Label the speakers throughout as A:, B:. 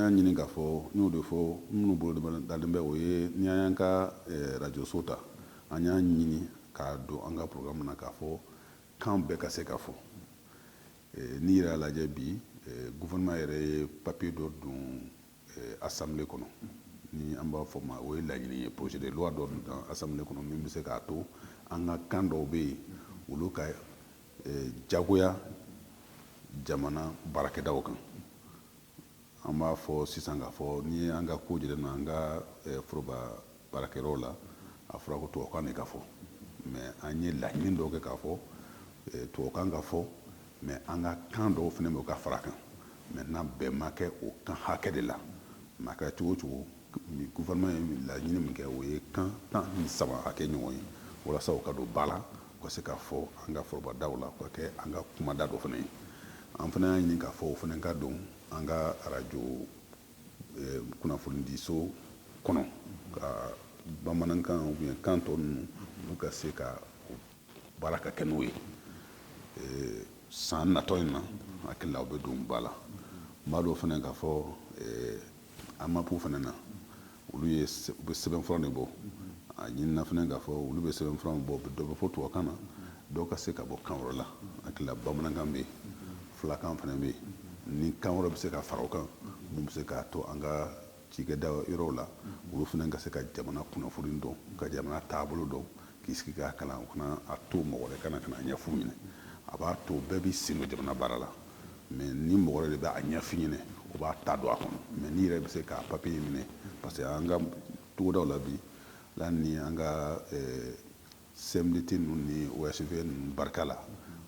A: An y'a ɲini k'a fɔ, n y'o de fɔ, minnu bolo dalen bɛ, o ye n'i y'an ka rajoso ta, an y'a ɲini k'a don an ka programme na k'a fɔ kan bɛɛ ka se ka fɔ. N'i yɛrɛ y'a lajɛ bi, gouvernement yɛrɛ ye papier dɔ don assemblée kɔnɔ, ni an b'a fɔ ma, o ye laɲini ye, projet de loi dɔ don assemblée kɔnɔ min bɛ se k'a to an ka kan dɔw bɛ yen, olu ka jagoya jamana baarakɛdaw kan. An b'a fɔ sisan k'a fɔ n'i ye an ka ko jateminɛ, an ka foroba baarakɛyɔrɔw la, a fɔra ko tubabukan de ka fɔ, mais an ye laɲini dɔw kɛ k'a fɔ tubabukan ka fɔ, mais an ka kan dɔw fana bɛ ka fara kan. Maintenant, bɛn ma kɛ o kan hakɛ de la, mais a kɛra cogo o cogo, gouvernement ye laɲini min kɛ, o ye kan 13 hakɛ ɲɔgɔn ye, walasa u ka don ba la, u ka se k'a fɔ an ka forobadaw la, u ka kɛ an ka kumada dɔ fana ye. An fana y'a ɲini k'a fɔ o fana ka don an ka arajo kunnafonidiso kɔnɔ, ka bamanankan ou bien kan tɔ ninnu, olu ka se ka baara ka kɛ n'o ye. San natɔ in na, hakili la, o bɛ don ba la. N b'a dɔn fana k'a fɔ AMAP fana na, olu ye u bɛ sɛbɛnfura de bɔ. A ɲinina fana k'a fɔ olu bɛ sɛbɛnfura bɔ, dɔ bɛ fɔ tubabukan na, dɔw ka se ka bɔ kan wɛrɛ la. Hakili la, bamanankan bɛ yen, filakan fana bɛ yen, ni kan wɛrɛ bɛ se ka fara o kan mun bɛ se k'a to an ka cikɛda yɔrɔw la, olu fana ka se ka jamana kunnafoni dɔn, ka jamana taabolo dɔn, k'i sigi k'a kalan, o kana a to mɔgɔ wɛrɛ kana ka na ɲɛf'u ɲɛna. A b'a to bɛɛ b'i sen don jamana baara la, mais ni mɔgɔ wɛrɛ de bɛ a ɲɛf'i ɲɛna, o b'a ta don a kɔnɔ. Mais n'i yɛrɛ bɛ se k'a papier minɛ, parce que an ka togodaw la bi la, ni an ka CMDT ninnu ni OSV ninnu barika la,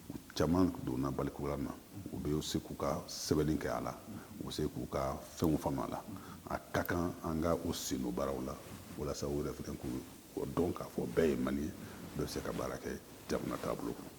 A: u caman donna balikuya na, u bɛ se k'u ka sɛbɛnni kɛ a la, u bɛ se k'u ka fɛnw faamu a la. A ka kan an ka o sen don baaraw la, walasa u yɛrɛ fana k'u dɔn k'a fɔ bɛɛ ye Malien, bɛɛ bɛ se ka baara kɛ jamana taabolo kɔnɔ.